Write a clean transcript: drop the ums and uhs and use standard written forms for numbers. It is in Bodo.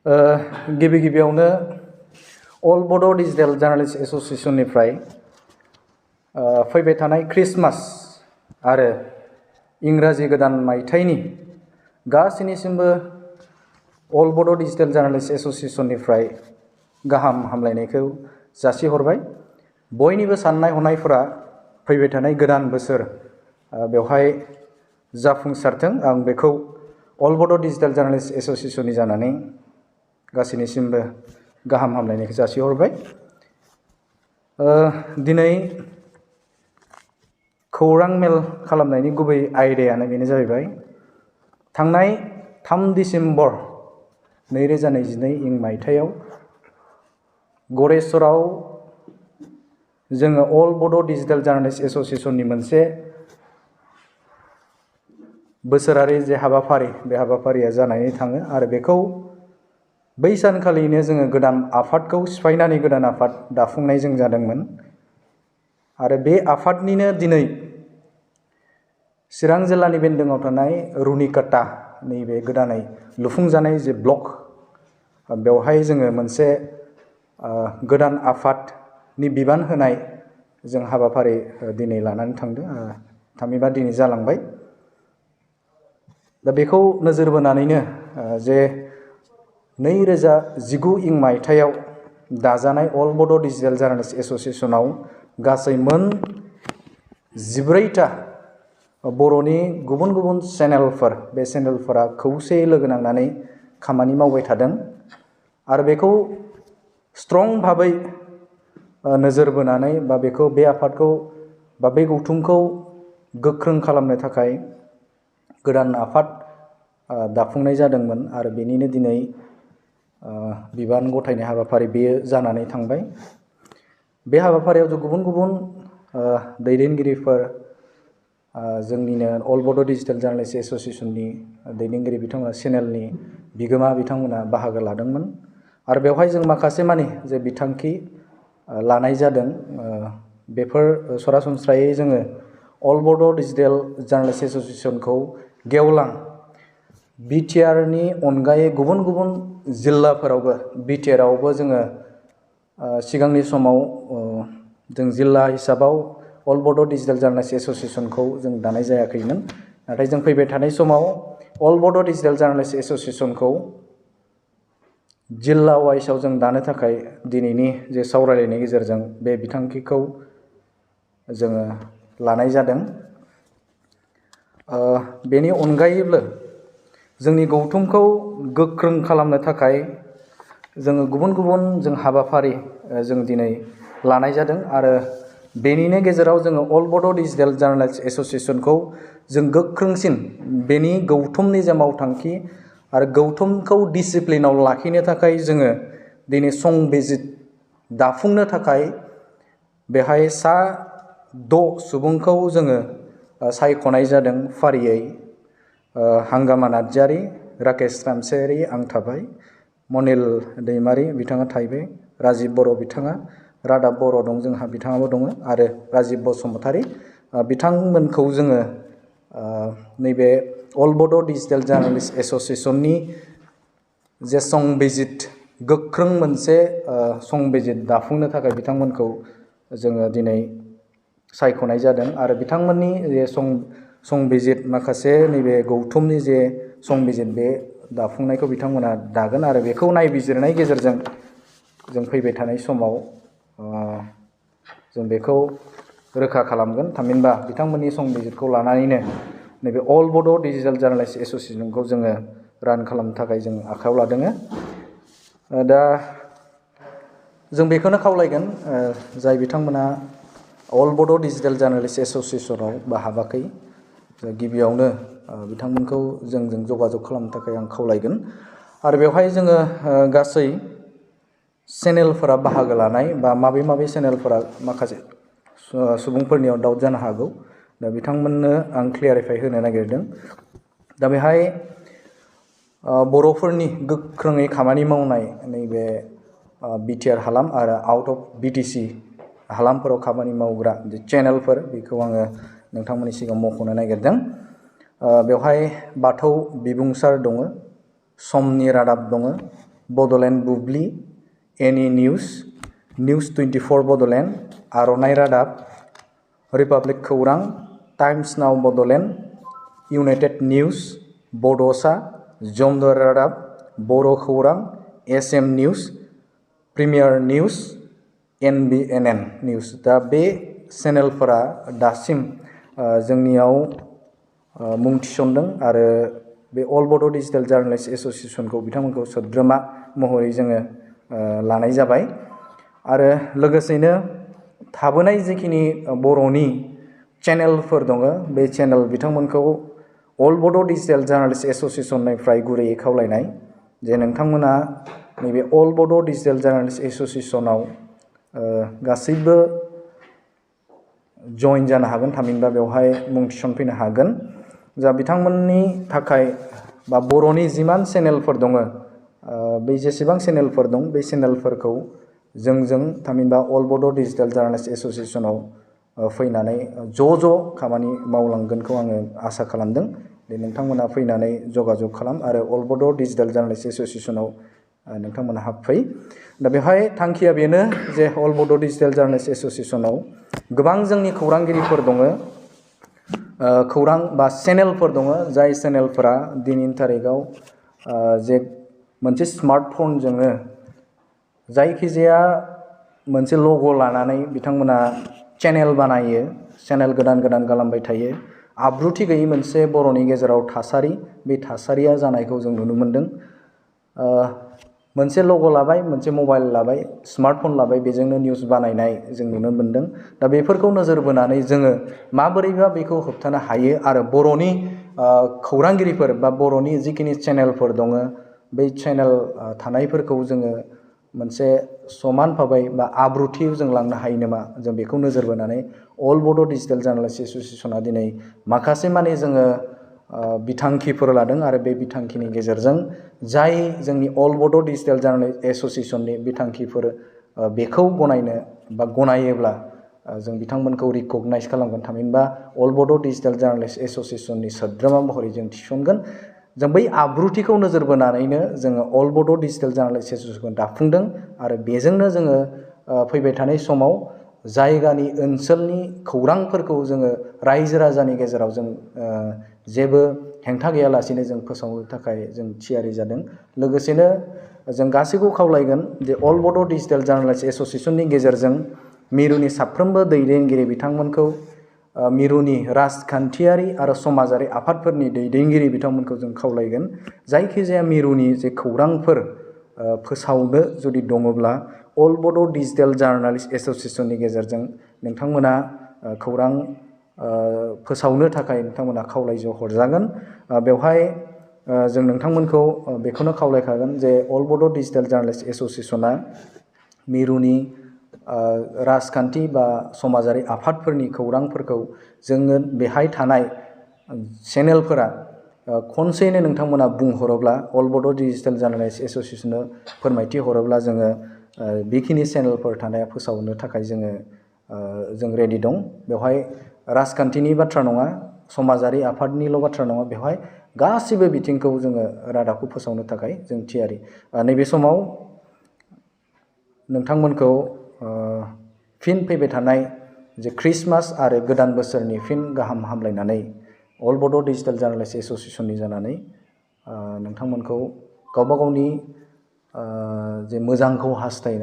गिबि गिबियावनो अल बड' डिजिटेल जार्नालिस्ट एस'सिएशननिफ्राय फैबाय थानाय क्रिसमास आरो इंराजि गोदान मायथाइनि गासैनिसिमबो अल बड' डिजिटेल जार्नालिस्ट एस'सिएशननिफ्राय गाहाम हामलायनायखौ जासिहरबाय। बयनिबो साननाय हनायफोरा फैबाय थानाय गोदान बोसोर बेवहाय जाफुंसारथों, आं बेखौ अल बड' डिजिटेल जार्नालिस्ट एस'सिएशननि जानानै गासैनिसिमबो गाहाम हामलायनायखौ जासिहरबाय। दिनै खौरां मेल खालामनायनि गुबै आयदायानो बेनो जाहैबाय थांनाय 3 डिसेम्बर 2022 मायथाइयाव गरेस्वराव जोङो अल बड' डिजिटेल जार्नालिस्ट एस'सिएशननि मोनसे बोसोरारि जे हाबाफारि, बे हाबाफारिया जानानै थाङो आरो बेखौ बै सानखालिनो जोङो गोदान आफादखौ सिफायनानै गोदान आफाद दाफुंनाय जों जादोंमोन। आरो बे आफादनिनो दिनै चिरां जिल्लानि बेन्दोङाव थानाय रुनिकाटा नैबे गोदानै लुफुंजानाय जे ब्लक, बेवहाय जोङो मोनसे गोदान आफादनि बिबान होनाय जों हाबाफारि दिनै लानानै थांदों, थामहिनबा दिनै जालांबाय। दा बेखौ नोजोर बोनानैनो जे 2019 मायथाइयाव दाजानाय अल बड' डिजिटेल जार्नालिस्ट एस'सिएशनाव गासै मोन 14टा बर'नि गुबुन गुबुन चेनेलफोर, बे चेनेलफोरा खौसेयै लोगो नांनानै खामानि मावबाय थादों आरो बेखौ स्ट्रं भाबै नोजोर बोनानै बे आफादखौ बे गौथुमखौ गोख्रों खालामनो थाखाय गोदान आफाद दाफुंनाय जादोंमोन आरो बेनिनो दिनै बिबान गथायनाय हाबाफारि बेयो जानानै थांबाय। बे हाबाफारियाव जों गुबुन गुबुन दैदेनगिरिफोर, जोंनिनो अल बड' डिजिटेल जार्नालिस्ट एस'सिएशननि दैदेनगिरि बिथांमोना, चेनेलनि बिगोमा बिथांमोना बाहागो लादोंमोन आरो बेवहाय जों माखासे मानि जे बिथांखि लानाय जादों, बेफोर सरासनस्रायै जोङो अल बड' डिजिटेल जार्नालिस्ट एस'सिएशनखौ गेवलां बिटिआरनि अनगायै गुबुन गुबुन जिल्लाफोरावबो, बिटिआरआवबो जोङो सिगांनि समाव जों जिल्ला हिसाबाव अल बड' डिजिटेल जार्नालिस्ट एस'सिएशनखौ जों दानाय जायाखैमोन। नाथाय जों फैबाय थानाय समाव अल बड' डिजिटेल जार्नालिस्ट एस'सिएशनखौ जिल्ला वाइसआव जों दानो थाखाय दिनैनि जे सावरायलायनायनि गेजेरजों बे बिथांखिखौ जोङो लानाय जादों। बेनि अनगायैबो जोंनि गौथुमखौ गोख्रों खालामनो थाखाय जोङो गुबुन गुबुन जों हाबाफारि जों दिनै लानाय जादों आरो बेनिनो गेजेराव जोङो अल बड' डिजिटेल जार्नालिस्ट एस'सिएशनखौ जों गोख्रोंसिन बेनि गौथुमनि जे मावथांखि आरो गौथुमखौ डिसिप्लिनाव लाखिनो थाखाय जोङो दिनै संबिजित दाफुंनो थाखाय बेहाय 6 सुबुंखौ जोङो सायख'नाय जादों फारियै। हांगामा नार्जारि, राकेश रामसियारि आं थाबाय, मनिल दैमारि बिथाङा थाहैबाय, राजिब बर' बिथाङा, रादाब बर' दं जोंहा, बिथाङाबो दङ आरो राजिब बसुमतारि बिथांमोनखौ जोङो नैबे अल बड' डिजिटेल जार्नालिस्ट एस'सिएशननि जे संबिजित, गोख्रों मोनसे संबिजित दाफुंनो थाखाय बिथांमोनखौ जोङो दिनै सायख'नाय जादों आरो बिथांमोननि जे संबिजित, माखासे नैबे गौथुमनि जे संबिजित, बे दाफुंनायखौ बिथांमोना दागोन आरो बेखौ नायबिजिरनायनि गेजेरजों जों फैबाय थानाय समाव जों बेखौ रोखा खालामगोन। थामहिनबा बिथांमोननि संबिजितखौ लानानैनो नैबे अल बड' डिजिटेल जार्नालिस्ट एस'सिएशनखौ जोङो रान खालामनो थाखाय जों आखायाव लादों। दा जों बेखौनो खावलायगोन, जाय बिथांमोना अल बड' डिजिटेल जार्नालिस्ट एस'सिएशनाव हाबाखै, गिबियावनो बिथांमोनखौ जोंजों जगाजग खालामनो थाखाय आं खावलायगोन। आरो बेवहाय जोङो गासै चेनेलफोरा बाहागो लानाय माबे चेनेलफोरा माखासे सुबुंफोरनियाव डाउट जानो हागौ, दा बिथांमोननो आं क्लियारिफाइ होनो नागिरदों। दा बेहाय बर'फोरनि गोख्रोङै खामानि मावनाय नैबे बिटिआर हालाम आरो आउट अफ बिटिसि हालामफोराव खामानि मावग्रा जे चेनेलफोर, बेखौ आङो नोंथांमोननि सिगाङाव मख'नो नागिरदों। बेवहाय बाथौ बिबुंसार दङ, समनि रादाब दङ, बड'लेण्ड बुब्लि, एनि निउस, निउस 24 बड'लेण्ड, आर'नाइ रादाब, रिपाब्लिक खौरां, टाइम्स नाव बड'लेण्ड, इउनाइटेड निउस, बड'सा, जमदुवार रादाब, बर' खौरां, SM news, premier news, NBNN news. दा बे चेनेलफोरा दासिम जोंनियाव मुं थिसनदों आरो बे अल बड' डिजिटेल जार्नालिस्ट एस'सिएशनखौ बिथांमोनखौ सोद्रोमा महरै जोङो लानाय जाबाय। आरो लोगोसेनो थाबोनाय जिखिनि बर'नि चेनेलफोर दङ, बे चेनेल बिथांमोनखौ अल बड' डिजिटेल जार्नालिस्ट एस'सिएशननिफ्राय गुरैयै खावलायनाय जे नोंथांमोना नैबे अल बड' डिजिटेल जार्नालिस्ट एस'सिएशनाव गासैबो जइन जानो हागोन, थामहिनबा बेवहाय मुं थिसनफैनो हागोन। जा बिथांमोननि थाखाय बा बर'नि जिमान चेनेलफोर दङ, बे जेसेबां चेनेलफोर दं बे चेनेलफोरखौ जोंजों थामहिनबा अल बड' डिजिटेल जार्नालिस्ट एस'सिएशनाव फैनानै ज' खामानि मावलांगोनखौ आङो आसा खालामदों। नोंथांमोना फैनानै जगाजग खालाम आरो अल बड' डिजिटेल जार्नालिस्ट एस'सिएशनाव नोंथांमोना हाबफै। दा बेवहाय थांखिया बेनो जे अल बड' डिजिटेल जार्नालिस्ट एस'सिएशनाव गोबां जोंनि खौरांगिरिफोर दङ, खौरां बा चेनेलफोर दङ, जाय चेनेलफोरा दिनैनि थारिखआव जे मोनसे स्मार्टफनजोंनो जायखिजाया मोनसे लग' लानानै बिथांमोना चेनेल बानायो, चेनेल गोदान खालामबाय थायो। आब्रुथि गैयै मोनसे बर'नि गेजेराव थासारि, बे थासारिया जानायखौ जों नुनो मोन्दों। मोनसे लग' लाबाय, मोनसे मबाइल लाबाय, स्मार्टफन लाबाय, बेजोंनो निउस बानायनाय जों नुनो मोन्दों। दा बेफोरखौ नोजोर बोनानै जोङो माबोरैबा बेखौ होबथानो हायो आरो बर'नि खौरांगिरिफोर बा बर'नि जिखिनि चेनेलफोर दङ, बै चेनेल थानायफोरखौ जोङो मोनसे समान भाबै बा आब्रुथियाव जों लांनो हायो नामा, जों बेखौ नोजोर बोनानै अल बड' डिजिटेल जार्नालिस्ट एस'सिएशना दिनै माखासे माने जोङो बिथांखिफोर लादों आरो बे बिथांखिनि गेजेरजों जाय जोंनि अल बड' डिजिटेल जार्नालिस्ट एस'सिएशननि बिथांखिफोर बेखौ गनायनो बा गनायोब्ला जों बिथांमोनखौ रिकगनाइज खालामगोन, थामहिनबा अल बड' डिजिटेल जार्नालिस्ट एस'सिएशननि सोद्रोमा महरै जों थिसनगोन। जों बै आब्रुथिखौ नोजोर बोनानैनो जोङो अल बड' डिजिटेल जार्नालिस्ट एस'सिएशनखौ दाफुंदों आरो बेजोंनो जोङो फैबाय थानाय समाव जायगानि ओनसोलनि खौरांफोरखौ जोङो रायजो राजानि गेजेराव जों जेबो हेंथा गैयालासेनो जों फोसावनो थाखाय जों थियारि जादों। लोगोसेनो जों गासैखौ खावलायगोन जे अल बड' डिजिटेल जार्नालिस्ट एस'सिएशननि गेजेरजों मिरुनि साफ्रोमबो दैदेनगिरि बिथांमोनखौ, मिरुनि राजखान्थियारि आरो समाजारि आफादफोरनि दैदेनगिरि बिथांमोनखौ जों खावलायगोन, जायखिजाया मिरुनि जे खौरांफोर फोसावनो जुदि दङब्ला अल बड' डिजिटेल जार्नालिस्ट एस'सिएशननि गेजेरजों नोंथांमोना खौरां फोसावनो थाखाय नोंथांमोना खावलायज हरजागोन। बेवहाय जों नोंथांमोनखौ बेखौनो खावलायखागोन जे अल बड' डिजिटेल जार्नालिस्ट एस'सिएशना मिरुनि राजखान्थि बा समाजारि आफादफोरनि खौरांफोरखौ जोङो बेहाय थानाय चेनेलफोरा खनसेयैनो नोंथांमोना बुंहरोब्ला, अल बड' डिजिटेल जार्नालिस्ट एस'सिएशननो फोरमायथि हरोब्ला जोङो बेखिनि चेनेलफोर थानाया फोसावनो थाखाय जों रेडि दं। बेवहाय राजखान्थिनि बाथ्रा नङा, समाजारि आफादनिल' बाथ्रा नङा, बेवहाय गासिबो बिथिंखौ जोङो रादाबखौ फोसावनो थाखाय जों थियारि। नैबे समाव नोंथांमोनखौ फिन फैबाय थानाय जे ख्रिस्टमास आरो गोदान बोसोरनि फिन गाहाम हामलायनानै अल बड' डिजिटेल जार्नालिस्ट एस'सिएशननि जानानै नोंथांमोनखौ गावबा गावनि जे मोजांखौ हास्थायना